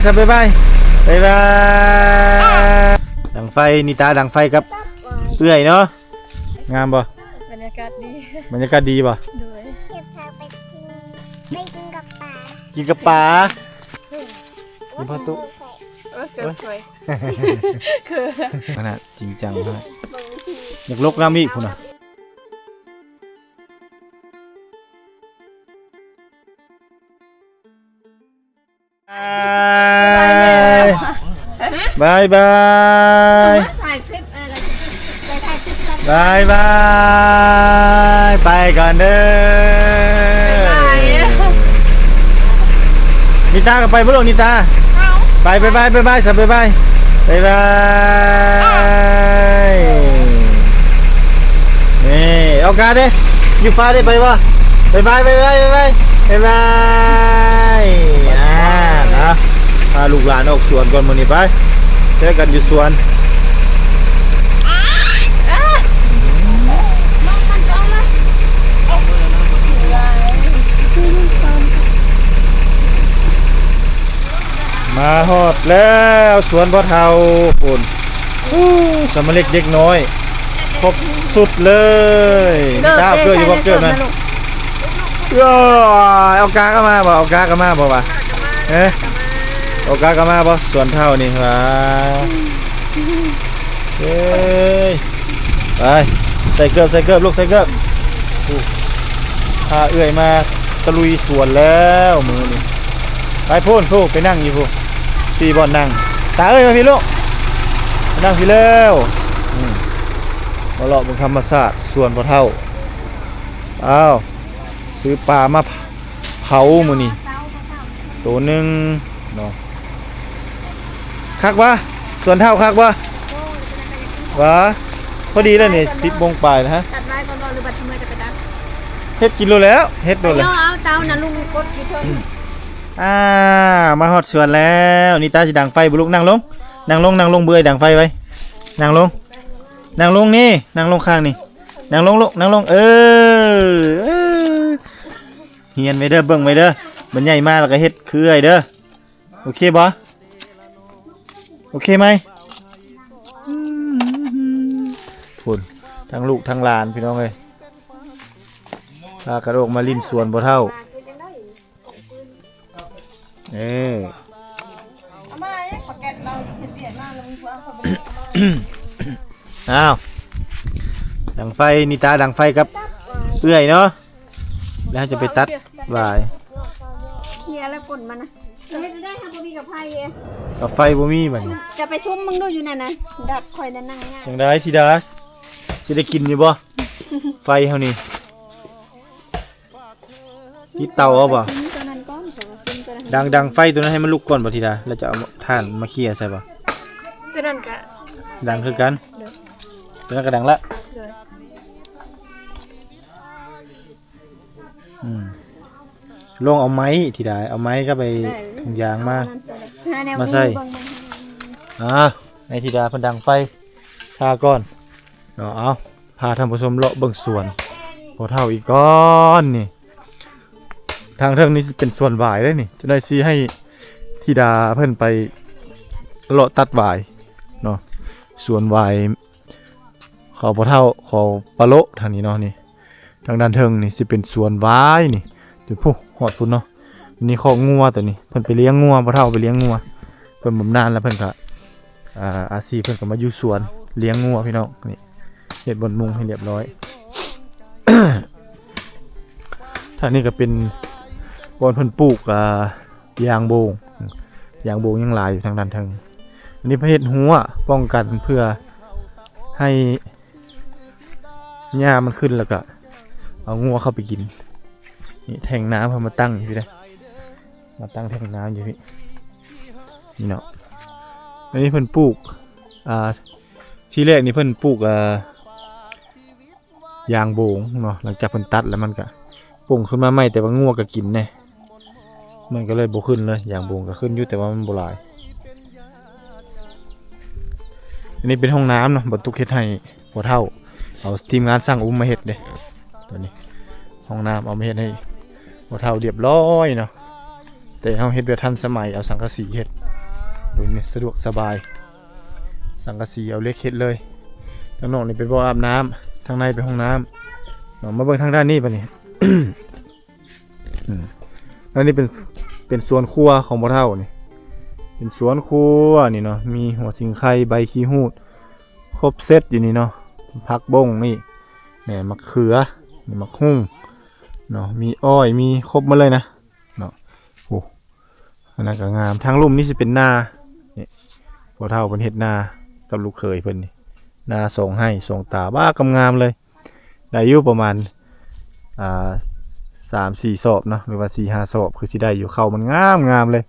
ສະບາຍບາຍ ບາຍບາຍ. ດັງໄຟ ນິຕາດັງໄຟກັບເອື້ອຍເນາະ. ງາມບໍ່? ບັນຍາກາດດີ. ບັນຍາກາດດີບໍ່? ໂດຍ. ເກັບພາໄປກິນ ໄປກິນກັບປາ ກິນກັບປາ. ກິນພາຕຸ ເອີ ເຈັບຖ້ວຍ ຄືຂະໜາດຈິງຈັງເນາະ. ຢາກລົກນ້ຳອີກພຸ້ນນະ. ບາຍບາຍ ບາຍບາຍ ບາຍບາຍ ໄປກ່ອນເດີ. ນິຕາກໍໄປບໍ່ລູກ ນິຕາ? ໄປ ບາຍບາຍ ບາຍບາຍ ສະບາຍບາຍ ບາຍບາຍ. ນີ້ ອອກາເດ້ ຢູ່ຟ້າເດ້ ໄປບໍ່? ບາຍບາຍ ບາຍບາຍ ບາຍບາຍ ບາຍບາຍ. ອ່າ ນະ ພາລູກຫຼານອອກສວນກ່ອນມື້ນີ້ ໄປ ເຈີກັນຢູ່ສວນ. ມາຮອດແລ້ວ ສວນພໍ່ເຖົ້າພຸ້ນ. ອູ້ ສຳມະເລັກເດັກນ້ອຍ ຄົບຊຸດເລີຍ. ເກີບ ເກີບຢູ່ບໍ່? ເກີບນະ. ເອີ ອອກາກໍມາບໍ່? ອອກາກໍມາບໍ່ວະ? ເອີ ອອກາກໍມາບໍ່? ສວນເຖົ້ານີ້ຫວາ. ເອີຍ ໄປ ໃສ່ເກີບ ໃສ່ເກີບລູກ ໃສ່ເກີບ. ພາເອື້ອຍມາຕະລຸຍສວນແລ້ວມື້ນີ້. ໄປພຸ້ນ ພຸ້ນ ໄປນັ່ງຢູ່ພຸ້ນ ສີ່ບ່ອນນັ່ງ. ຕາເອີຍ ມາພີ້ລູກ ມານັ່ງພີ້ແລ້ວ. ອືມ ມາເລາະເບິ່ງທຳມະຊາດສວນພໍ່ເຖົ້າ. ອ້າວ ຊື້ປາມາເຜົາມື້ນີ້ໂຕໜຶ່ງເນາະ. ຄັກບໍ່? ສວນເຖົ້າຄັກບໍ່? ຫວາ ພໍດີແລ້ວນີ້ ສິບໂມງປາຍນະ. ຕັດໄວ້ກ່ອນບໍ່ ຫຼືບັດຊິເມື່ອຈະໄປຕັດ? ເຮັດກິນໂລດແລ້ວ ເຮັດໂລດແລ້ວ. ເອົາເຕົານະ ລຸງກົດຢູ່ເທິງ. ອືມ ອ່າ ມາຮອດສວນແລ້ວ. ນິຕາຊິດັງໄຟບໍ່ລູກ? ນັ່ງລົງ ນັ່ງລົງ ນັ່ງລົງ ເບື່ອຍດັງໄຟໄວ້. ນັ່ງລົງ ນັ່ງລົງນີ້ ນັ່ງລົງຂ້າງນີ້ ນັ່ງລົງລູກ ນັ່ງລົງ. ເອີ ເອີ ຮຽນໄວ້ເດີ ເບິ່ງໄວ້ເດີ ບັດໃຫຍ່ມາແລ້ວກໍເຮັດຄືເອື້ອຍເດີ. ໂອເຄບໍ່? ໂອເຄໄໝ? ອືມ ພຸ້ນ ທັງລູກທັງຫຼານ ພີ່ນ້ອງເອີຍ ພາກັນອອກມາຫຼິ້ນສວນພໍ່ເຖົ້າ. ເອີ ອ້າວ ດັງໄຟ ນິຕາດັງໄຟກັບເອື້ອຍເນາະ. ແລ້ວເຮົາຈະໄປຕັດຫວາຍ ເຄຍແລ້ວກົ້ນມັນນະ. ເຮັດໄດ້ ເຮົາບໍ່ມີກະໄຟເດ້ ກະໄຟບໍ່ມີບັດນີ້. ຈະໄປຊຸມເບິ່ງດູຢູ່ນັ້ນນະ ດັດຂ້ອຍນັ້ນນັ່ງຍາກ. ຈັ່ງໃດທິດາ ຊິໄດ້ກິນຢູ່ບໍ່ ໄຟເຮົານີ້? ຕິດເຕົາເອົາບໍ່? ຊິມຕົວນັ້ນກ່ອນ ຂໍຊິມຕົວນັ້ນ. ດັງ ດັງໄຟຕົວນັ້ນໃຫ້ມັນລຸກກ່ອນບໍ່ທິດາ ແລ້ວຈະເອົາຖ່ານມາເຄຍໃສ່ບໍ່? ຕົວນັ້ນກະດັງຄືກັນ ໂດຍ ຕົວນັ້ນກະດັງລະ ໂດຍ. ອືມ ລອງເອົາໄມ້ທິດາ ເອົາໄມ້ກັບໄອ້ ໄດ້ ຖົງຢາງມາ ມາໃສ່ ອ່າ ໃຫ້ທິດາເພິ່ນດັງໄຟຊາກ່ອນເນາະ. ເອົາ ພາທ່ານຜູ້ຊົມເລາະເບິ່ງສວນພໍ່ເຖົ້າອີກກ່ອນນີ້. ທາງເທິງນີ້ເປັນສວນຫວາຍເດ້ນີ້ ຈະໄດ້ຊິໃຫ້ທິດາເພິ່ນໄປເລາະຕັດຫວາຍເນາະ ສວນຫວາຍຂອງພໍ່ເຖົ້າ ຂອງປາໂລະທາງນີ້ເນາະ. ນີ້ ທາງດ້ານເທິງນີ້ຊິເປັນສວນຫວາຍນີ້ ຈົນພຸ້ນຮອດພຸ້ນເນາະ. ນີ້ຄອກງົວຕົວນີ້ ເພິ່ນໄປລ້ຽງງົວ ພໍ່ເຖົ້າໄປລ້ຽງງົວ ເພິ່ນບຳນານແລ້ວ ເພິ່ນກະ ອ່າ ອາຊີບເພິ່ນກະມາຢູ່ສວນລ້ຽງງົວ ພີ່ນ້ອງ. ນີ້ ເຮັດບ່ອນມຸງໃຫ້ລຽບຮ້ອຍ. ທາງນີ້ກະເປັນບ່ອນເພິ່ນປູກ ອ່າ ຢາງໂບງ ຢາງໂບງຍັງຫຼາຍຢູ່ທາງດ້ານເທິງ. ອັນນີ້ເພິ່ນເຮັດຮົ້ວປ້ອງກັນເພື່ອໃຫ້ ຫຍ້າມັນຂຶ້ນແລ້ວກະເອົາງົວເຂົ້າໄປກິນ. ນີ້ແທງນ້ຳເຮົາມາຕັ້ງຢູ່ພີ້ເດ້ ມາຕັ້ງແທງນ້ຳຢູ່ພີ້ ນີ້ເນາະ. ອັນນີ້ເພິ່ນປູກ ອ່າ ທີແລກນີ້ເພິ່ນປູກ ອ່າ ຢາງໂບງເນາະ ຫຼັງຈາກເພິ່ນຕັດແລ້ວມັນກະປົ່ງຂຶ້ນມາໃໝ່ ແຕ່ວ່າງົວກະກິນແນ່. ມັນກະເລີຍບໍ່ຂຶ້ນເລີຍ ຢາງໂບງກະຂຶ້ນຢູ່ ແຕ່ວ່າມັນບໍ່ຫຼາຍ. ອັນນີ້ເປັນຫ້ອງນ້ຳເນາະ ບໍ່ຕຸກເຮັດໃຫ້ພໍ່ເຖົ້າ ເອົາທີມງານຊ່າງອຸ້ມມາເຮັດເດ້. ຕົວນີ້ຫ້ອງນ້ຳເອົາມາເຮັດໃຫ້ພໍ່ເຖົ້າລຽບຮ້ອຍເນາະ ແຕ່ເຮົາເຮັດແບບທັນສະໄໝ ເອົາສັງກະສີເຮັດ. ລຸ້ນນີ້ສະດວກສະບາຍ ສັງກະສີເອົາເຫຼັກເຮັດເລີຍ. ທາງນອກນີ້ເປັນບໍ່ອາບນ້ຳ ທາງໃນເປັນຫ້ອງນ້ຳເນາະ. ມາເບິ່ງທາງດ້ານນີ້ບາດນີ້ ອືມ ແລ້ວນີ້ເປັນ ເປັນສວນຄົວຂອງພໍ່ເຖົ້ານີ້ ເປັນສວນຄົວນີ້ເນາະ ມີຫົວສິງໄຄ ໃບຂີ້ຫູດ ຄົບເຊັດຢູ່ນີ້ເນາະ. ຜັກບົ້ງນີ້ ແໜ່ ໝາກເຂືອ ນີ້ໝາກຫຸ່ງເນາະ ມີອ້ອຍ ມີຄົບໝົດເລີຍນະເນາະ. ໂອ້ ອັນນັ້ນກໍງາມ. ທາງລຸ່ມນີ້ຊິເປັນນາ ນີ້ ພໍ່ເຖົ້າເພິ່ນເຮັດນາກັບລູກເຂີຍເພິ່ນນີ້ ນາສອງໄຮ່ສອງຕາ ບ້າ ງາມໆເລີຍ. ໄດ້ຢູ່ປະມານ ອ່າ ສາມສີ່ສອບເນາະ ຫຼືວ່າສີ່ຫ້າສອບ ຄືຊິໄດ້ຢູ່. ເຂົ້າມັນງາມໆເລີຍ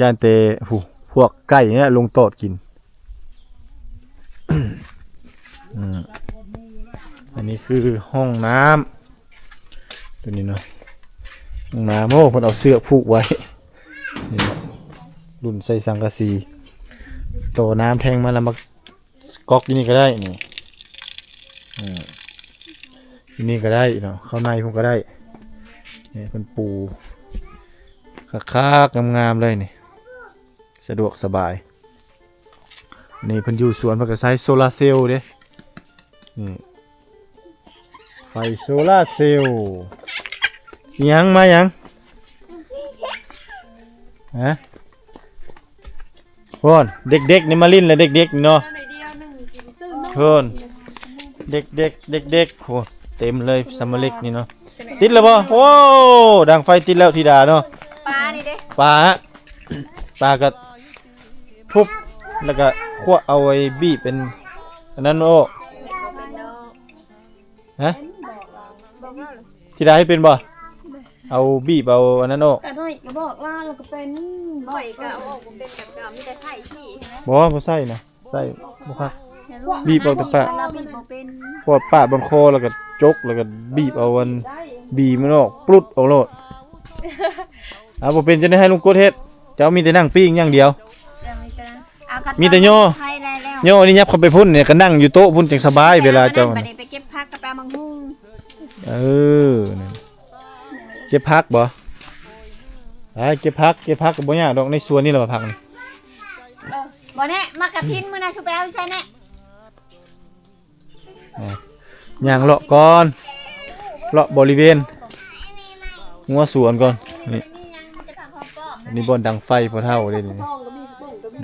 ຢ້ານແຕ່ ຜູ້ ພວກໄກ່ນີ້ແຫຼະລົງຕອດກິນ. ອືມ ອັນນີ້ຄືຫ້ອງນ້ຳ ຕົວນີ້ເນາະ ຫ້ອງນ້ຳ. ໂອ້ ເພິ່ນເອົາເຊືອກຜູກໄວ້ ນີ້ເນາະ ລຸ້ນໃສ່ສັງກະສີ ຕໍ່ນ້ຳແທງມາ ແລ້ວມາ ກອກຢູ່ນີ້ກໍໄດ້ນີ້ ອືມ ຢູ່ນີ້ກໍໄດ້ເນາະ ເຂົ້າໃນພຸ້ນກໍໄດ້. ນີ້ເພິ່ນປູຄັກໆ ງາມໆເລີຍນີ້ ສະດວກສະບາຍ. ນີ້ເພິ່ນຢູ່ສວນ ເພິ່ນກໍໃຊ້ໂຊລາເຊວເດ້ ນີ້ ໄຟໂຊລາເຊວ. ອີຫຍັງ ມາຫຍັງ? ຮະ? ໂອ້ນ ເດັກໆນີ້ມາຫຼິ້ນແລ້ວ ເດັກໆນີ້ເນາະ. ໂອ້ນ ເດັກໆ ເດັກໆ ໂອ້ ເຕັມເລີຍ ສຳມະເລັກນີ້ເນາະ. ຕິດແລ້ວບໍ່? ໂອ້ ດັງໄຟຕິດແລ້ວທິດາເນາະ. ປານີ້ເດ້ ປາ ປາກໍທຸບ ແລ້ວກໍຂວດເອົາໄວ້ບີບເປັນອັນນັ້ນອອກ. ຮະ? ທິດາເຮັດເປັນບໍ່? ເອົາບີບເອົາອັນນັ້ນອອກ. ກະໜ້ອຍກະບອກລາວລະກະເປັນ. ຂ້ອຍກະເອົາອອກບໍ່ເປັນ ກະມີແຕ່ໃສ່ທີ່. ບໍ່ ບໍ່ໃສ່ນະ ໃສ່ບໍ່ຄັກ. ບີບເອົາແຕ່ປາກ ລາວບີບບໍ່ເປັນ. ປາດ ປາດບ່ອນຄໍ ແລ້ວກະຈົກ ແລ້ວກະບີບເອົາອັນບີມັນອອກ ປຸດອອກໂລດ. ອ່າ ບໍ່ເປັນ ຈະໄດ້ໃຫ້ລຸງກົດເຮັດ. ເຈົ້າມີແຕ່ນັ່ງປີ້ງຢ່າງດຽວ. ມີແຕ່ຍໍ ຍໍນີ້ຫຍັບເຂົ້າໄປພຸ້ນນີ້ ກະນັ່ງຢູ່ໂຕະພຸ້ນຈັ່ງສະບາຍເວລາເຈົ້າ. ບັດນີ້ໄປເກັບຜັກກັບໄປເອົາໝາກຫຸ່ງ. ເອີ ນັ້ນ ເກັບຜັກບໍ່? ໄປເກັບຜັກ ເກັບຜັກກໍບໍ່ຍາກດອກ ໃນສວນນີ້ແຫຼະວ່າຜັກນີ້. ບໍ່ແນ່ ໝາກກະທິນມື້ນັ້ນຊູໄປເອົາຢູ່ໃສແນ່? ອ່າ ຍ່າງເລາະກ່ອນ ເລາະບໍລິເວນຮົ້ວສວນກ່ອນ. ນີ້ ອັນນີ້ບ່ອນດັງໄຟພໍ່ເຖົ້າເດ້ນີ້.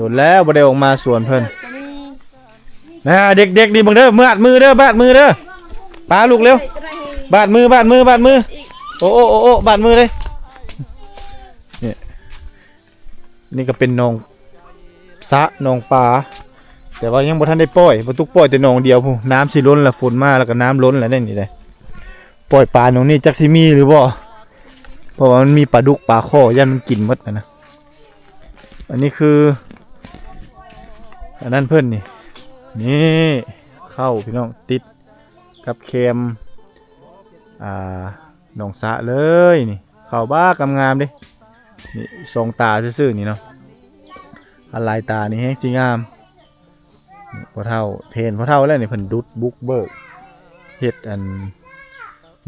ດົນແລ້ວບໍ່ໄດ້ອອກມາສວນເພິ່ນ. ນະ ເດັກໆນີ້ເບິ່ງເດີ ບາດມືເດີ ບາດມືເດີ. ປາລູກເລັວ ບາດມື ບາດມື ບາດມື. ໂອ້ ໂອ້ ໂອ້ ໂອ້ ບາດມືເດ້. ນີ້ ນີ້ກໍເປັນໜອງສະ ໜອງປາ ແຕ່ວ່າຍັງບໍ່ທັນໄດ້ປ່ອຍ. ບໍ່ຕຸກປ່ອຍແຕ່ໜອງດຽວພຸ້ນ ນ້ຳຊິລົ້ນລະ ຝົນມາລະກະນ້ຳລົ້ນລະເດ້ນີ້ເດ້. ປ່ອຍປາໜອງນີ້ຈັກຊິມີຫຼືບໍ່ ເພາະວ່າມັນມີປາດຸກປາຄໍ ຢ້ານມັນກິນໝົດຫັ້ນນະ. ອັນນີ້ຄື ອັນນັ້ນເພິ່ນນີ້ ນີ້ ເຂົ້າພີ່ນ້ອງ ຕິດກັບແຄມ ອ່າ ໜອງສະເລີຍນີ້. ເຂົ້າບາກງາມໆເດ້ ນີ້ສອງຕາຊື່ໆນີ້ເນາະ. ອັນຫຼາຍຕານີ້ແຮງຊິງາມ. ນີ້ພໍ່ເຖົ້າ ແຜນພໍ່ເຖົ້າແລ້ວນີ້ ເພິ່ນດຸດບຸກເບີກເຮັດອັນ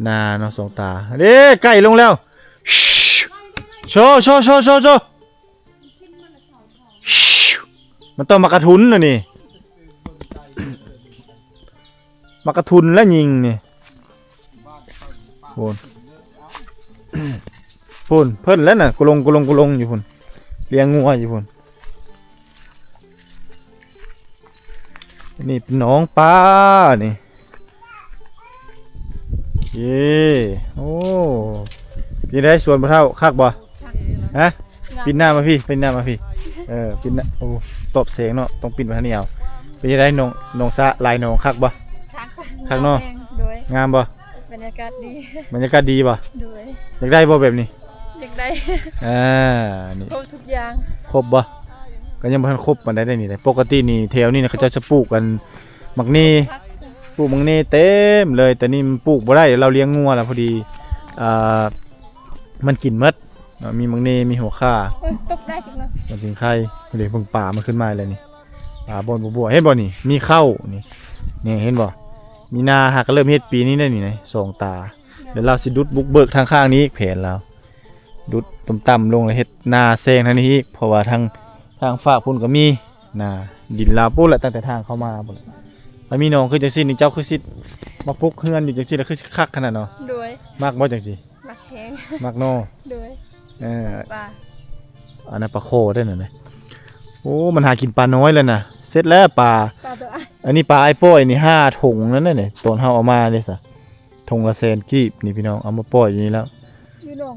ນາເນາະ ສອງຕາ. ເດ້ ໄກ່ລົງແລ້ວ ໂຊ ໂຊ ໂຊ ໂຊ ໂຊ. ມັນຕ້ອງໝາກກະທຸນນະນີ້ ໝາກກະທຸນແລ້ວຍິງນີ້. ພຸ້ນ ພຸ້ນ ເພິ່ນແລ້ວນະ ກຸລົງ ກຸລົງ ກຸລົງຢູ່ພຸ້ນ ລ້ຽງງົວຢູ່ພຸ້ນ. ນີ້ເປັນໜອງປານີ້. ເຢ້ ໂອ້ ເປັນໃດສວນພໍ່ເຖົ້າ ຄັກບໍ່? ຮະ? ປິ່ນໜ້າມາພີ້ ປິ່ນໜ້າມາພີ້. ເອີ ປິ່ນໜ້າ ໂອ້ ຕອບແສງເນາະ ຕ້ອງປິ່ນມາທາງນີ້ເອົາ. ເປັນຈັ່ງໃດ ໜອງ ໜອງສະ ຫຼາຍໜອງ ຄັກບໍ່? ຄັກ ຄັກເນາະ. ໂດຍ ງາມບໍ່? ບັນຍາກາດດີ. ບັນຍາກາດດີບໍ່? ໂດຍ ຢາກໄດ້ບໍ່ແບບນີ້? ຢາກໄດ້. ອ່າ ນີ້ ຄົບທຸກຢ່າງ. ຄົບບໍ່? ກໍຍັງບໍ່ທັນຄົບປານໃດເດ້ນີ້. ປົກກະຕິນີ້ແຖວນີ້ນະ ເຂົາເຈົ້າຈະປູກອັນໝາກເນ ປູກໝາກເນເຕັມເລີຍ ແຕ່ນີ້ມັນປູກບໍ່ໄດ້ ລາວລ້ຽງງົວແລ້ວ ພໍດີ ອ່າ ມັນກິນໝົດເນາະ. ມີໝາກເນ ມີຫົວຂ່າ ເອີ ຕົກໄດ້ຈັກໜ້ອຍ ມັນຈຶ່ງໄຂ່. ເດ້ ເບິ່ງປາມັນຂຶ້ນມາແລ້ວນີ້ ປາບ່ອນບົວໆ ເຫັນບໍ່ນີ້? ມີເຂົ້ານີ້ ນີ້ເຫັນບໍ່? ມີນາຫາກະເລີ່ມເຮັດປີນີ້ໄດ໋ນີ້ນະ ສອງຕາ. ແລ້ວລາວຊິດຸດບຸກເບີກທາງຂ້າງນີ້ອີກ ແຜນລາວ ດຸດຕ່ຳໆລົງ ແລ້ວເຮັດນາແຊງທາງນີ້ອີກ ເພາະວ່າທາງ ທາງຟາກພຸ້ນກໍມີນະ ດິນລາວພຸ້ນລະ ຕັ້ງແຕ່ທາງເຂົ້າມາພຸ້ນລະ. ຖ້າມີໜອງຄືຈັ່ງຊີ້ນີ້ ເຈົ້າຄືຊິມາປຸກເຮືອນຢູ່ຈັ່ງຊີ້ລະ ຄືຊິຄັກຂະໜາດເນາະ. ໂດຍ. ມັກບໍ່ຈັ່ງຊີ້? ມັກແຮງ. ມັກເນາະ. ໂດຍ. ເອີ ປາ ອັນນັ້ນປາຄໍເດ້ນັ້ນນະ. ໂອ້ ມັນຫາກິນປານ້ອຍແລ້ວນະ. ເສັດແລ້ວປາ ປາຕົວ ອັນນີ້ປາອ້າຍປ່ອຍນີ້ ຫ້າຖົງນັ້ນນະ. ຕອນເຮົາເອົາມາເດ້ຊະ ຖົງລະແສນກີບນີ້ພີ່ນ້ອງ ເອົາມາປ່ອຍຢູ່ນີ້ແລ້ວ ຢູ່ໜອງ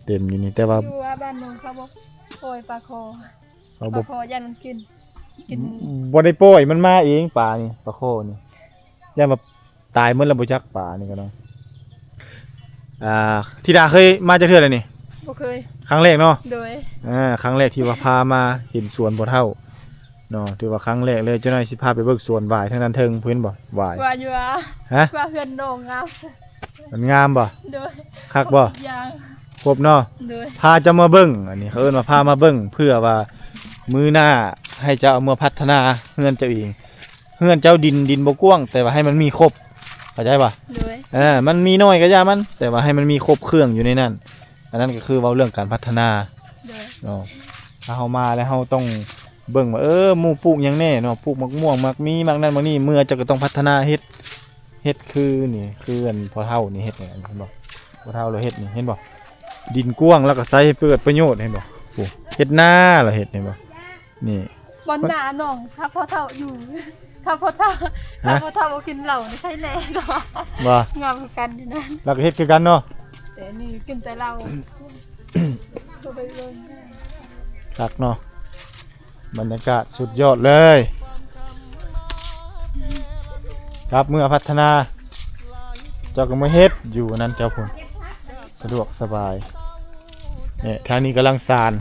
ເຕັມຢູ່ນີ້ ແຕ່ວ່າ ຢູ່ວ່າບ້ານໜອງເຂົາບໍ່ປ່ອຍປາຄໍ ເຂົາບໍ່ ປາຄໍຢ້ານມັນກິນ ກິນໝູ ບໍ່ໄດ້ປ່ອຍ ມັນມາເອງປານີ້ ປາຄໍນີ້ ຢ້ານວ່າຕາຍໝົດແລ້ວບໍ່ຈັກປານີ້ກໍເນາະ. ອ່າ ທິດາເຄີຍມາຈັກເທື່ອແລ້ວນີ້? ບໍ່ເຄີຍ. ຄັ້ງແລກເນາະ? ໂດຍ. ອ່າ ຄັ້ງແລກທີ່ວ່າພາມາເຫັນສວນພໍ່ເຖົ້າເນາະ ຖືວ່າຄັ້ງແລກເລີຍ. ຈັກໜ້ອຍຊິພາໄປເບິ່ງສວນຫວາຍທາງດ້ານເທິງ ເຫັນບໍ່? ຫວາຍ ວ່າຢູ່ວ່າ ຮະ? ວ່າເຮືອນນ້ອງງາມ. ມັນງາມບໍ່? ໂດຍ. ຄັກບໍ່? ຄົບທຸກຢ່າງ ຄົບເນາະ? ໂດຍ. ພາເຈົ້າມາເບິ່ງ ອັນນີ້ເຂົາເອີ້ນວ່າພາມາເບິ່ງ ເພື່ອວ່າມື້ໜ້າໃຫ້ເຈົ້າເອົາເມືອພັດທະນາເຮືອນເຈົ້າເອງ. ເຮືອນເຈົ້າດິນ ດິນບໍ່ກວ້າງ ແຕ່ວ່າໃຫ້ມັນມີຄົບ ເຂົ້າໃຈບໍ່? ໂດຍ. ເອີ ມັນມີໜ້ອຍກໍຢ່າມັນ ແຕ່ວ່າໃຫ້ມັນມີຄົບເຄື່ອງຢູ່ໃນນັ້ນ. ອັນນັ້ນກໍຄືເວົ້າເລື່ອງການພັດທະນາ. ໂດຍ. ເນາະ ຖ້າເຮົາມາແລ້ວເຮົາຕ້ອງເບິ່ງວ່າ ເອີ ໝູ່ປູກຫຍັງແດ່ເນາະ ປູກໝາກມ່ວງ ໝາກມີ ໝາກນັ້ນໝາກນີ້ ເມື່ອເຈົ້າກໍຕ້ອງພັດທະນາເຮັດ ເຮັດຄືນີ້ ຄືອັນພໍ່ເຖົ້ານີ້ເຮັດນີ້ ເຫັນບໍ່? ພໍ່ເຖົ້າລາວເຮັດນີ້ ເຫັນບໍ່? ດິນກວ້າງ ລາວກໍໃຊ້ໃຫ້ເກີດປະໂຫຍດ ເຫັນບໍ່? ໂອ້ ເຮັດນາລາວເຮັດ ເຫັນບໍ່? ນີ້ ບ່ອນໜ້າໜອງ ຖ້າພໍ່ເຖົ້າຢູ່ ຖ້າພໍ່ເຖົ້າ ຮະ? ຖ້າພໍ່ເຖົ້າບໍ່ກິນເຫຼົ້ານີ້ ໃຄແນ່ເນາະ. ບໍ່? ງາມຄືກັນຢູ່ນັ້ນ ລາວກໍເຮັດຄືກັນເນາະ. ແຕ່ນີ້ກິນແຕ່ເຫຼົ້າ ກໍໄປເບິ່ງ ຄັກເນາະ. ບັນຍາກາດສຸດຍອດເລີຍ. ກັບເມືອພັດທະນາ ເຈົ້າກໍມາເຮັດຢູ່ນັ້ນເຈົ້າພຸ້ນ ສະດວກສະບາຍ. ນີ້ ທາງນີ້ກຳລັງສານ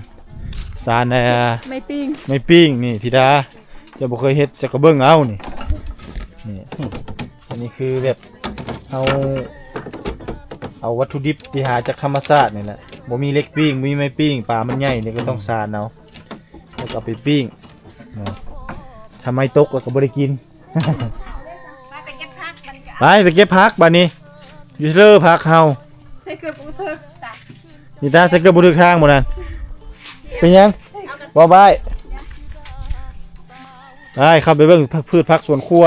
ສານ ເອີ ໄມ້ປີ້ງ ໄມ້ປີ້ງນີ້ ທິດາ ເຈົ້າບໍ່ເຄີຍເຮັດ ເຈົ້າກໍເບິ່ງເອົານີ້. ນີ້ ອັນນີ້ຄືແບບເຮົາເອົາວັດຖຸດິບທີ່ຫາຈາກທຳມະຊາດນີ້ແຫຼະ ບໍ່ມີເຫຼັກປີ້ງ ບໍ່ມີໄມ້ປີ້ງ ປາມັນໃຫຍ່ນີ້ກໍຕ້ອງສານເອົາ ແລ້ວກໍເອົາໄປປີ້ງເນາະ. ຖ້າໄມ້ຕົກແລ້ວກໍບໍ່ໄດ້ກິນ. ໄປ ໄປເກັບຜັກບັດນີ້ ໄປ ໄປເກັບຜັກບັດນີ້. ຢູ່ເລີຜັກເຮົາ ໃສ່ເກືອບບໍ່ຖືກ ນີ້ຕາໃສ່ເກືອບບໍ່ຖືກທາງບໍ່ນັ້ນ ເປັນຫຍັງ? ບໍ່ບາຍ. ໄປ ເຂົ້າໄປເບິ່ງພືດຜັກສວນຄົວ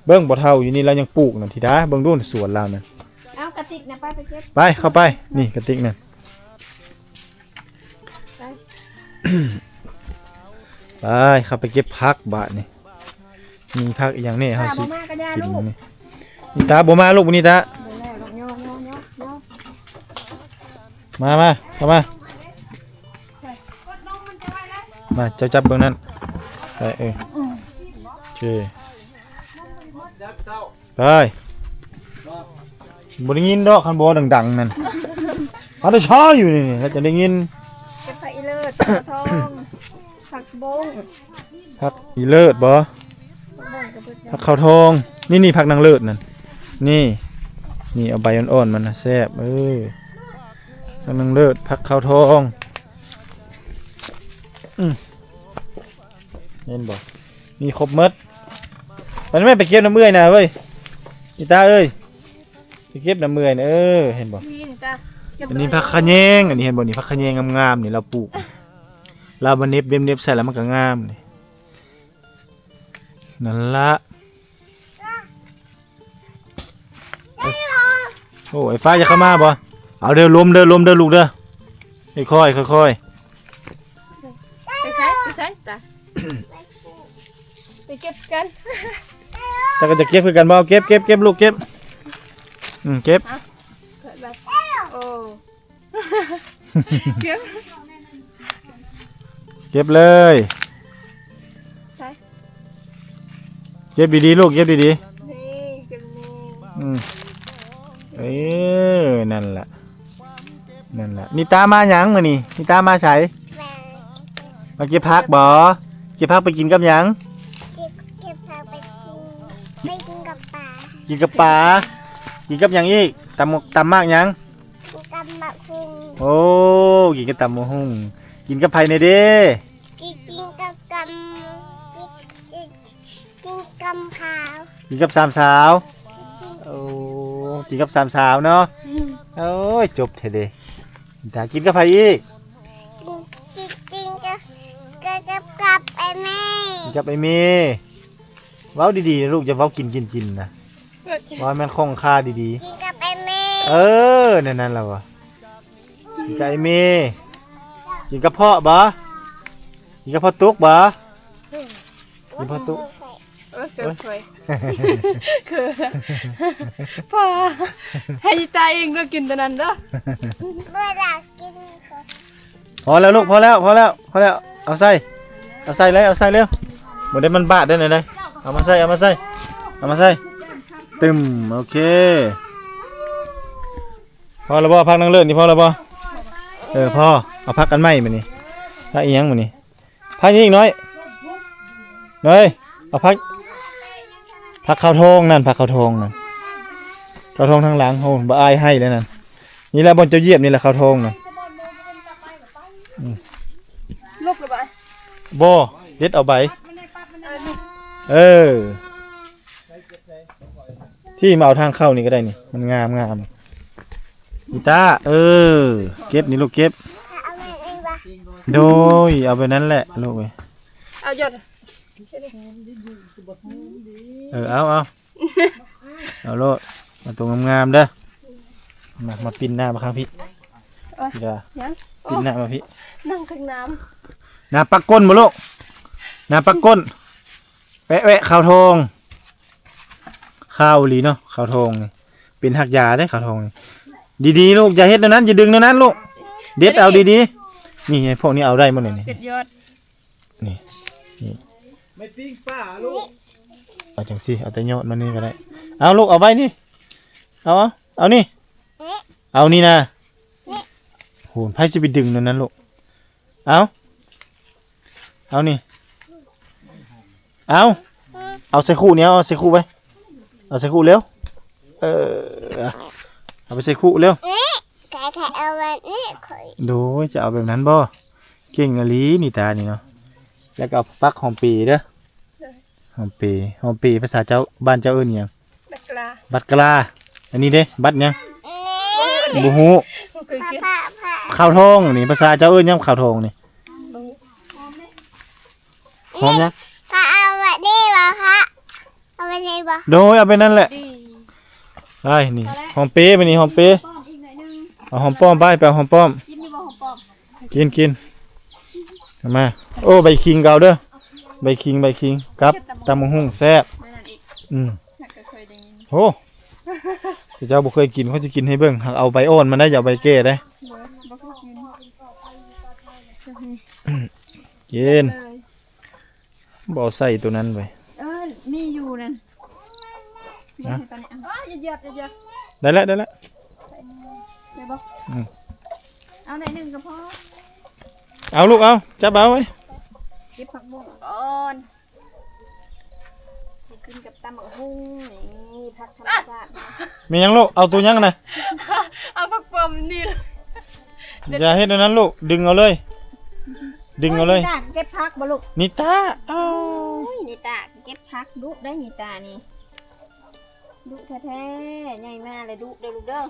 ເບິ່ງພໍ່ເຖົ້າຢູ່ນີ້ລາວຍັງປູກນັ້ນ ທິດາ ເບິ່ງດູສວນລາວນັ້ນ. ເອົາກະຕິກນະ ໄປ ໄປເກັບ ໄປ ເຂົ້າໄປ ນີ້ກະຕິກນັ້ນ. ໄປ ໄປ ເຂົ້າໄປເກັບຜັກບາດນີ້. ມີຜັກອີ່ຫຍັງແດ່ເຮົາຊິກິນນີ້? ນິຕາບໍ່ມາລູກ ນິຕາ ມາ ມາ ເຂົ້າມາ ມາ ເຈົ້າຈັບເບິ່ງນັ້ນ ໄປ ເອີ ໂອເຄ. ໄປ ບໍ່ໄດ້ຍິນດອກ ຄັນບໍ່ດັງໆນັ້ນ ເອົາແຕ່ຊ້າຢູ່ນີ້ ແລ້ວຈະໄດ້ຍິນ. ເກັບຜັກອີເລີດ ຜັກທອງ ຜັກບົ້ງ ຜັກອີເລີດບໍ່? ຜັກບົ້ງກໍເບິດແລ້ວ ຜັກຂາວທອງ ນີ້ໆ ຜັກນາງເລີດນັ້ນ ນີ້ ນີ້ ເອົາໃບອ່ອນໆມັນນະແຊບ ເອີ ຜັກນາງເລີດ ຜັກຂາວທອງ ອືມ ເຫັນບໍ່? ມີຄົບໝົດ. ໄປແມ່ ໄປເກັບນຳເອື້ອຍນະເວີຍ ອີຕາເອີຍ ໄປເກັບນຳເອື້ອຍນະ. ເອີ ເຫັນບໍ່? ນີ້ຕາ ອັນນີ້ຜັກຂະແຍງ ອັນນີ້ເຫັນບໍ່? ນີ້ຜັກຂະແຍງງາມໆ ນີ້ລາວປູກ ລາວມາເໜັບ ເໜັບ ເໜັບໃສ່ແລ້ວມັນກໍງາມນີ້ ນັ້ນລະ. ໂອ້ ໄອ້ຟ້າຢາກເຂົ້າມາບໍ່? ເອົາເດີ ລົມເດີ ລົມເດີລູກເດີ ຄ່ອຍໆ ຄ່ອຍໆ. ໄປໃສ ໄປໃສຕາ? ໄປເກັບກັນ ເຈົ້າກໍຈະເກັບຄືກັນບໍ່? ເກັບ ເກັບ ເກັບລູກ ເກັບ ອືມ ເກັບ ໂອ້ ເກັບ ເກັບເລີຍ ໃສ່ ເກັບດີໆ ລູກ ເກັບດີໆ ນີ້ ເກັບນີ້ ອືມ ເອີ ນັ້ນລະ ນັ້ນລະ. ນິຕາມາຫຍັງມື້ນີ້? ນິຕາມາໃສ? ມາເກັບຜັກບໍ່? ເກັບຜັກໄປກິນກັບຫຍັງ? ເກັບ ເກັບຜັກໄປກິນ ໄປກິນກັບປາ ກິນກັບປາ ກິນກັບຫຍັງອີກ? ຕຳ ຕຳໝາກຫຍັງ? ຕຳບັກຫຸ່ງ ໂອ້ ກິນກັບຕຳບັກຫຸ່ງ ກິນກັບໃຜແດ່ເດ? ກິນ ກິນກັບ ກິນ ກິນ ກິນກັບສາມສາວ ກິນກັບສາມສາວ ໂອ້ ກິນກັບສາມສາວເນາະ ອືມ ໂອ້ຍ ຈົບແທ້ເດ ຕາ ກິນກັບໃຜອີກ? ກິນ ກິນ ກິນກັບ ກັບ ກັບ ກັບ ກັບໄອ້ເມ. ເວົ້າດີໆ ລູກ, ຢ່າເວົ້າກິນໆໆນະ. ເອີ ເວົ້າໃຫ້ມັນຄ່ອງຄາດີໆ. ກິນກັບໄອ້ເມ. ເອີ ແນວນັ້ນລະວະ. ກິນກັບໄອ້ເມ. ກິນກັບພໍ່ບໍ? ກິນກັບພໍ່ຕຸກບໍ? ກິນພໍ່ຕຸກ. ເອີ ເຈີຂ້ອຍ ຄືພໍ່ ໃຫ້ອີຕາເອງເດີ ກິນແຕ່ນັ້ນເດີ. ບໍ່ຢາກກິນ. ພໍແລ້ວລູກ, ພໍແລ້ວ, ພໍແລ້ວ, ພໍແລ້ວ. ເອົາໃສ່, ເອົາໃສ່ເລີຍ, ເອົາໃສ່ເລັວ. ບໍ່ໄດ້ ມັນບາດເດ້ ນີ້ເດ້. ເອົາມາໃສ່, ເອົາມາໃສ່, ເອົາມາໃສ່. ຕຶມ. ໂອເຄ. ພໍແລ້ວບໍ່? ຜັກນາງເລີດນີ້ພໍແລ້ວບໍ່? ເອີ ພໍ. ເອົາຜັກອັນໃໝ່ມານີ້. ຜັກອີ່ຫຍັງມານີ້? ຜັກອີກໜ້ອຍ. ເອີຍ ເອົາຜັກ, ຜັກຂາວທອງນັ້ນ, ຜັກຂາວທອງນັ້ນ, ຂາວທອງທາງຫຼັງ. ໂອ້ ບໍ່ອາຍໃຫ້ແລ້ວນັ້ນ. ນີ້ແຫຼະບ່ອນເຈົ້າຢຽບນີ້ແຫຼະ ຂາວທອງນັ້ນ. ອືມ ລົກລະບາຍ. ບໍ່, ເດັດເອົາໃບ. ເອີ ທີ່ມາເອົາທາງເຂົ້ານີ້ກໍໄດ້ນີ້, ມັນງາມໆ. ອີຕາ, ເອີ ເກັບນີ້ລູກ, ເກັບ. ເອົາແບບນີ້ບໍ່? ໂດຍ ເອົາແບບນັ້ນແຫຼະລູກເອີຍ. ເອົາຢອດ. ເອີ ເອົາ, ເອົາ, ເອົາໂລດ. ເອົາຕົວງາມໆເດີ. ມາ, ມາປິ່ນໜ້າມາຂ້າງພີ້. ເອີຍ ຢ່າ, ຫຍັງ? ປິ່ນໜ້າມາພີ້. ໂອ້ ນັ່ງຂ້າງໜ້າ. ໜ້າປັກກົ້ນບໍ່ລູກ? ໜ້າປັກກົ້ນ. ແປະແວະຂາວທອງ. ຂາວອີ່ຫຼີເນາະ ຂາວທອງນີ້. ເປັນຮາກຢາເດ້ຂາວທອງນີ້. ດີໆລູກ, ຢ່າເຮັດແນວນັ້ນ, ຢ່າດຶງແນວນັ້ນລູກ. ເດັດເອົາດີໆ. ນີ້ ພວກນີ້ເອົາໄດ້ໝົດນີ້. ເດັດຍອດ. ນີ້ ນີ້ ໄມ້ປີ້ງປ່າລູກ. ເອົາຈັ່ງຊີ້, ເອົາແຕ່ຍອດມັນນີ້ກໍໄດ້. ເອົາລູກ, ເອົາໄວ້ນີ້. ເອົາ, ເອົາ, ເອົານີ້. ເອົານີ້ນະ. ໂຫ ໃຜຊິໄປດຶງແນວນັ້ນລູກ? ເອົາ, ເອົານີ້. ເອົາ, ເອົາໃສ່ຄຸນີ້, ເອົາໃສ່ຄຸໄວ້. ເອົາໃສ່ຄຸເລັວ. ເອີ, ເອົາໄປໃສ່ຄຸເລັວ. ນີ້ ກະແທະເອົາໄວ້ນີ້ຂ້ອຍ. ໂດຍ, ຈະເອົາແບບນັ້ນບໍ? ເກັ່ງອີ່ຫຼີນິຕານີ້ເນາະ. ແລ້ວກໍເອົາປັກຫອມເປເດີ. ໂດຍ. ຫອມເປ, ຫອມເປພາສາເຈົ້າ, ບ້ານເຈົ້າເອີ້ນຫຍັງ? ບັດກະລາ. ບັດກະລາ. ອັນນີ້ເດ້ ບັດຫຍັງ? ນີ້ ບໍ່ຮູ້. ບໍ່ເຄີຍກິນ. ຂາວທອງນີ້ ພາສາເຈົ້າເອີ້ນຫຍັງ? ຂາວທອງນີ້ ບໍ່ຮູ້. ຫອມຫຍັງ? ພະ ເອົາແບບນີ້ບໍ່ພະ? ເອົາແບບນີ້ບໍ່? ໂດຍ, ເອົາແບບນັ້ນແຫຼະ. ນີ້ ໄປ ນີ້ ຫອມເປ ບາດນີ້ ຫອມເປ. ຫອມປ້ອມອີກໜ້ອຍໜຶ່ງ. ເອົາຫອມປ້ອມໄປ, ໄປເອົາຫອມປ້ອມ. ກິນຢູ່ບໍ່ຫອມປ້ອມ? ກິນ, ກິນ. ເອົາມາ. ໂອ້ ໃບຂີງກໍເອົາເດີ. ໃບຂີງ, ໃບຂີງ ກັບຕຳບັກຫຸ່ງແຊບ. ແມ່ນອີກ. ອືມ. ຫາກກໍເຄີຍໄດ້ຍິນ. ໂອ້ ເຈົ້າບໍ່ເຄີຍກິນ, ຂ້ອຍຊິກິນໃຫ້ເບິ່ງ. ຫາກເອົາໃບອ່ອນມັນໄດ້, ຢ່າເອົາໃບແກ່ເດ້. ບໍ່, ບໍ່ເຄີຍກິນ. ກິນ. ບໍ່ເອົາໃສ່ໂຕນັ້ນໄວ້. ເອີ ມີຢູ່ນັ້ນ. ນະ ບໍ່ໃຫ້ປານນີ້. ເອີ ຢ່າຢຽບ, ຢ່າຢຽບ. ໄດ້ແລ້ວ, ໄດ້ແລ້ວ. ໄດ້ບໍ່? ອືມ. ເອົາໜ້ອຍໜຶ່ງກໍພໍ. ເອົາລູກ, ເອົາ, ຈັບເອົາໄວ້. ເກັບຜັກບົ້ງກ່ອນ. ຊິກິນກັບຕຳບັກຫຸ່ງ. ນີ້ ຜັກທຳມະຊາດ. ແມ່ນຫຍັງລູກ? ເອົາໂຕຫຍັງນະ? ເອົາຜັກປ້ອມນີ້ລະ. ຢ່າເຮັດແນວນັ້ນລູກ, ດຶງເອົາເລີຍ. ດຶງເອົາເລີຍ. ໂອ້ຍ ນິຕາເກັບຜັກບໍ່ລູກ? ນິຕາ, ເອົາ. ໂອ້ຍ ນິຕາເກັບຜັກດຸໄດ໋ ນິຕານີ້ ດຸແທ້ໆ. ໃຫຍ່ມາແລ້ວດຸເດີລູກເດີ.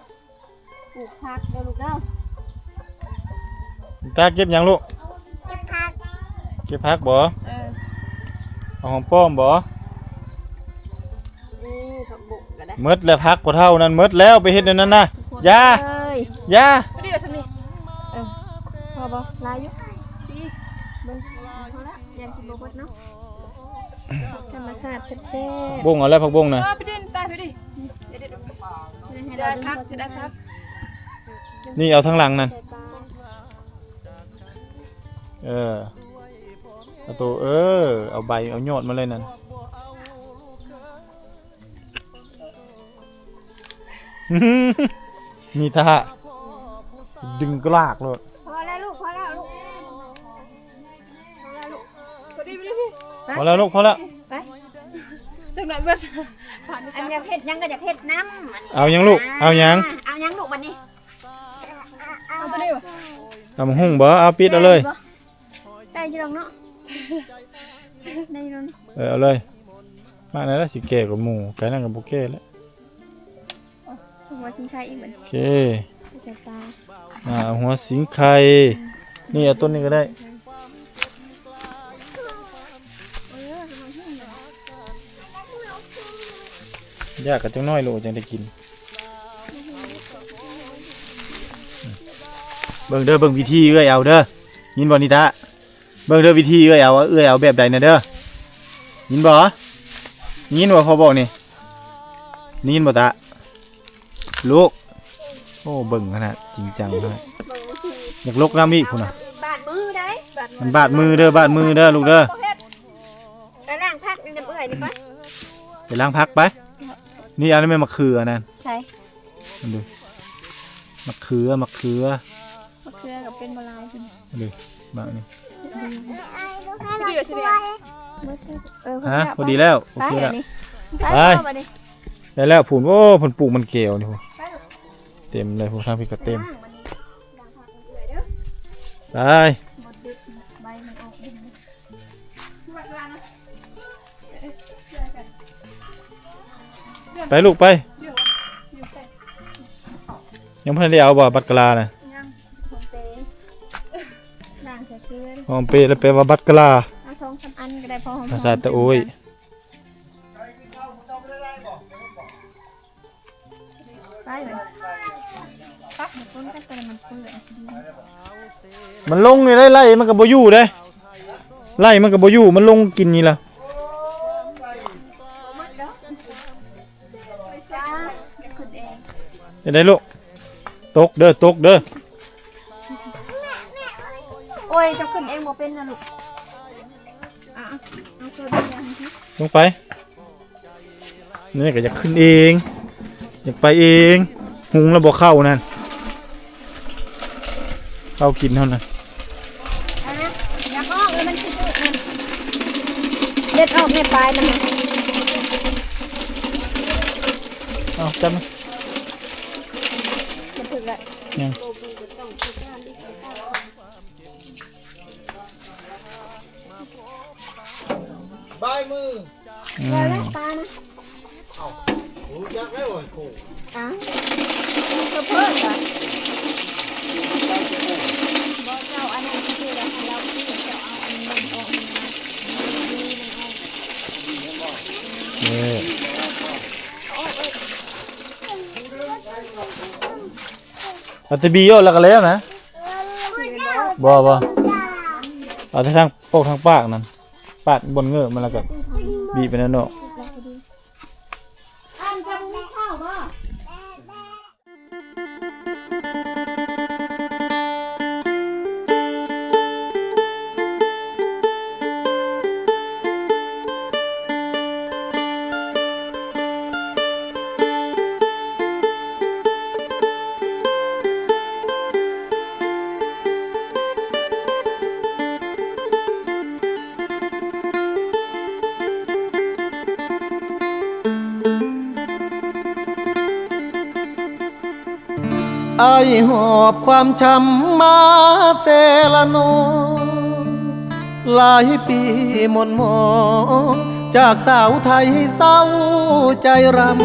ປູກຜັກເດີລູກເດີ. ຕາເກັບຫຍັງລູກ? ເກັບຜັກ. ເກັບຜັກບໍ? ເອີ. ເອົາຫອມປ້ອມບໍ? ນີ້ ຜັກບົ້ງກໍໄດ້. ໝົດແລ້ວ, ຜັກພໍ່ເຖົ້ານັ້ນໝົດແລ້ວ, ໄປເຮັດແນວນັ້ນນະ. ຢ່າ, ຢ່າ. ພໍດີວ່າຊັ້ນນີ້. ເອີ ພໍບໍ່? ຫຼາຍຢູ່. ເບິ່ງ ພໍລະ. ຢ້ານກິນບໍ່ເບິດເນາະ. ຜັກທຳມະຊາດແຊບໆ. ບົ້ງເອົາແລ້ວ, ຜັກບົ້ງນະ. ເອີ ໄປດິນ ຕາຍໄປດິ. ເສຍດາຍຜັກ, ເສຍດາຍຜັກ. ນີ້ເອົາທາງຫຼັງນັ້ນ. ເອີ ເອົາໂຕ, ເອີ ເອົາໃບ ເອົາຍອດມາເລີຍນັ້ນ. ນີ້ຖ້າດຶງກະລາກໂລດ. ພໍແລ້ວລູກ, ພໍແລ້ວລູກ. ພໍແລ້ວລູກ. ພໍດີ, ພໍດີ. ພໍແລ້ວລູກ, ພໍແລ້ວ. ໄປ. ຈັກໜ້ອຍເບິດ. ອັນຢາກເຮັດຫຍັງກໍຢາກເຮັດນຳ. ເອົາຫຍັງລູກ? ເອົາຫຍັງ? ເອົາຫຍັງລູກບັດນີ້? ເອົາໂຕນີ້ບໍ່? ຕຳບັກຫຸ່ງບໍ່? ເອົາ ປິດເອົາເລີຍ. ໄດ້ຢູ່ດອກເນາະ. ໄດ້ຢູ່. ເອີ ເອົາເລີຍ. ມາແນວໃດຊິແກ່ກວ່າໝູ່, ໄກ່ນັ້ນກໍບໍ່ແກ່ແລ້ວ. ຫົວຊິງໄຄອີກບັດ. ໂອເຄ. ໃສ່ປາ. ອ່າ ຫົວສິງໄຄ. ນີ້ ເອົາຕົ້ນນີ້ກໍໄດ້. ເອີ ຢາກກໍຈັກໜ້ອຍໂລດຈັ່ງໄດ້ກິນ. ເບິ່ງເດີ ເບິ່ງວິທີເອື້ອຍເອົາເດີ ຍິນບໍ່ນິຕາ? ເບິ່ງເດີວິທີເອື້ອຍເອົາ ເອື້ອຍເອົາແບບໃດນະເດີ ຍິນບໍ່? ຍິນບໍ່ພໍ່ບອກນີ້? ຍິນບໍ່ຕາ? ລູກ ໂອ້ ເບິ່ງຂະໜາດຈິງຈັງຂະໜາດ ຢາກລົກນ້ຳອີກພຸ້ນນະ. ບາດມືໄດ໋ ມັນບາດມືເດີ ບາດມືເດີລູກເດີ. ໄປລ້າງຜັກນຳເອື້ອຍນີ້ໄປ ໄປລ້າງຜັກໄປ. ນີ້ອັນນີ້ແມ່ນໝາກເຂືອນັ້ນ ໃສ ມັນດູ ໝາກເຂືອ ໝາກເຂືອ ໝາກເຂືອກໍເປັນບໍ່ຫຼາຍ ເດີ ໝາກນີ້ ເອີ ພໍດີແລ້ວ ໂອເຄແລ້ວ ໄປ ໄດ້ແລ້ວພຸ້ນ. ໂອ້ ເພິ່ນປູກມັນແກ້ວນີ້ພຸ້ນ ເຕັມເລີຍພຸ້ນ ທາງພີ້ກໍເຕັມ. ໄປ ໄປລູກໄປ. ຍັງບໍ່ທັນໄດ້ເອົາບໍ່ ບັດກະລານະ? ຍັງ ໂຮມເປ ລ້າງໃສ່ເຄື່ອງ ໂຮມເປ ແລ້ວແປວ່າບັດກະລາ ເອົາສອງສາມອັນກໍໄດ້ ພໍຫອມໆ ພາສາຕະໂອ້ຍ. ໄປເລີຍ ປັບມັນຕົ້ນກັນ ແຕ່ມັນເປື່ອຍ ມັນລົງນີ້ໄດ໋ ໄລ່ມັນກໍບໍ່ຢູ່ເດ້ ໄລ່ມັນກໍບໍ່ຢູ່ ມັນລົງກິນນີ້ລະ. ເຮັດໄດ້ລູກ ຕົກເດີ ຕົກເດີ. ໂອ້ຍ ເຈົ້າຂຶ້ນເອງບໍ່ເປັນນະລູກ ອ່ະ ເອົາຕົວນີ້ ລົງໄປ. ນີ້ກໍຢາກຂຶ້ນເອງ ຢາກໄປເອງ. ຫຸງແລ້ວບໍ່ເຂົ້ານັ້ນ ເຂົ້າກິນເທົ່ານັ້ນ. ອ່ະ ຢາກອອກແລ້ວມັນຊິຖືກນັ້ນ ເດັດອອກແມ່ປາຍມັນ. ເອົາ ຈັບມັນ ມັນຖືກແລ້ວ ຍັງ. ບາຍມື ອືມ ແລ້ວແຫຼະປານະ ເອົ້າ ຮູ້ຈັກແລ້ວໂອ້ຍ ອ້າວ ມັນກໍເພີ່ມວ່າ ບໍ່ເຈົ້າອັນນັ້ນຄືລະ ໃຫ້ລາວເອົາອັນນັ້ນອອກ ເອີ ເອົາແຕ່ບີອອກແລ້ວກໍແລ້ວນະ. ບໍ່ ບໍ່ ເອົາແຕ່ທາງ ອອກທາງປາກນັ້ນ ປາດບ່ອນເງີມັນ ແລ້ວກໍບີບໄປນັ້ນເນາະ. ອ້າຍຫອບຄວາມຊ້ຳມາເຊລະນອງ ຫຼາຍປີໝົ່ນໝອງ ຈາກສາວໄທເສົ້າໃຈຣຳ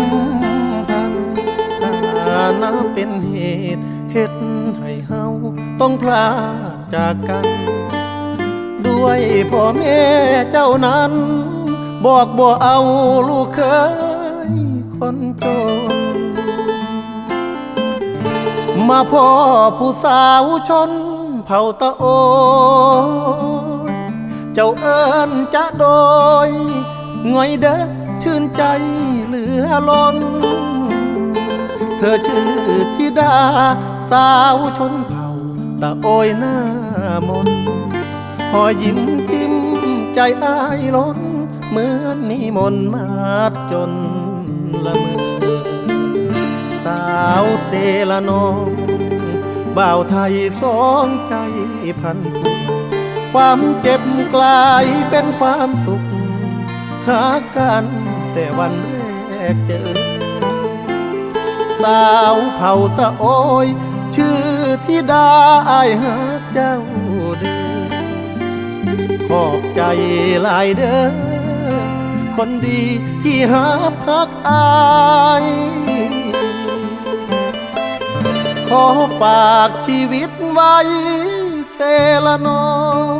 ພັນ ຖານະເປັນເຫດເຮັດໃຫ້ເຮົາຕ້ອງພລາກຈາກກັນ ດ້ວຍພໍ່ແມ່ເຈົ້ານັ້ນ ບອກບໍ່ເອົາລູກເຂີຍຄົນຈົນ ມາພໍ້ຜູ້ສາວຊົນເຜົ່າຕະໂອຍ ເຈົ້າເອີ້ນຈະໂດຍ ງ່ອຍເດີ ຊື່ນໃຈເຫຼືອລົ້ນ ເທີຊື່ທິດາສາວຊົນເຜົ່າຕະໂອຍໜ້າມົນ ຮອຍຍິ້ມຈິ້ມໃຈອ້າຍລົ້ນ ເໝືອນມີມົນມາດຈົນລະເມີ ສາວເຊລະນອງ ບ່າວໄທສອງໃຈພັນ ຄວາມເຈັບກລາຍເປັນຄວາມສຸກ ຮັກກັນແຕ່ວັນແລກເຈີ ສາວເຜົ່າຕະໂອຍ ຊື່ທິດາ ອ້າຍຮັກເຈົ້າເດີ ຂອບໃຈຫຼາຍເດີ ຄົນດີທີ່ຮັບຮັກອ້າຍ ຂໍຝາກຊີວິດໄວ້ເຊລະນອງ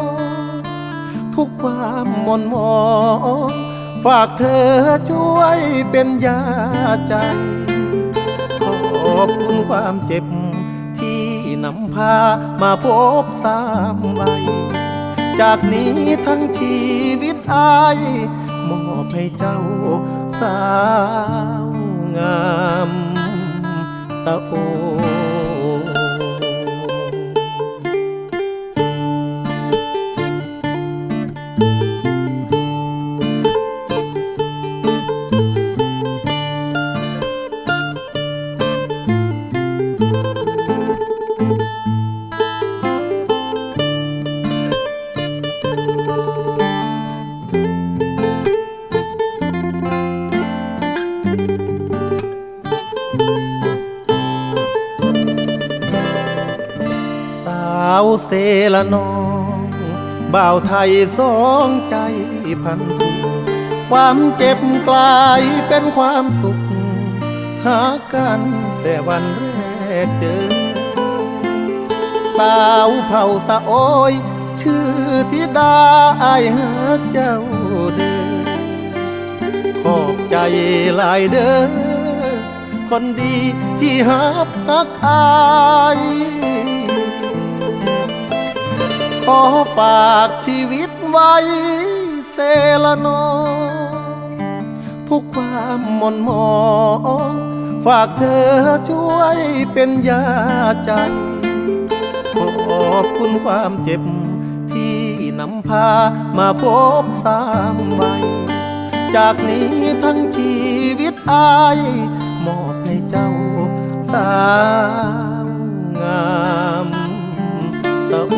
ທຸກຄວາມໝົ່ນໝອງ ฝากเธอช่วยเป็นยาใจ ขอบคุณความเจ็บที่นำพามาพบซ้ำไว้ จากนี้ทั้งชีวิตอ้ายมอบให้เจ้า สาวงามตะโอ สาวเสละน้อง บ่าวไทยสองใจพันผูก ความเจ็บกลายเป็นความสุข หากันแต่วันแรกเจอ สาวเผ่าตะโอย ชื่อธิดา อ้ายฮักเจ้าเด้อ ขอบใจหลายเด้อ คนดีที่ฮับฮักอ้าย ขอฝากชีวิตไว้เสละน้อง ทุกความหม่นหมอง ฝากเธอช่วยเป็นยาใจ ขอบคุณความเจ็บที่นำพามาพบซ้ำไว้ จากนี้ทั้งชีวิตอ้ายมอบให้เจ้า สาวงามตะโอ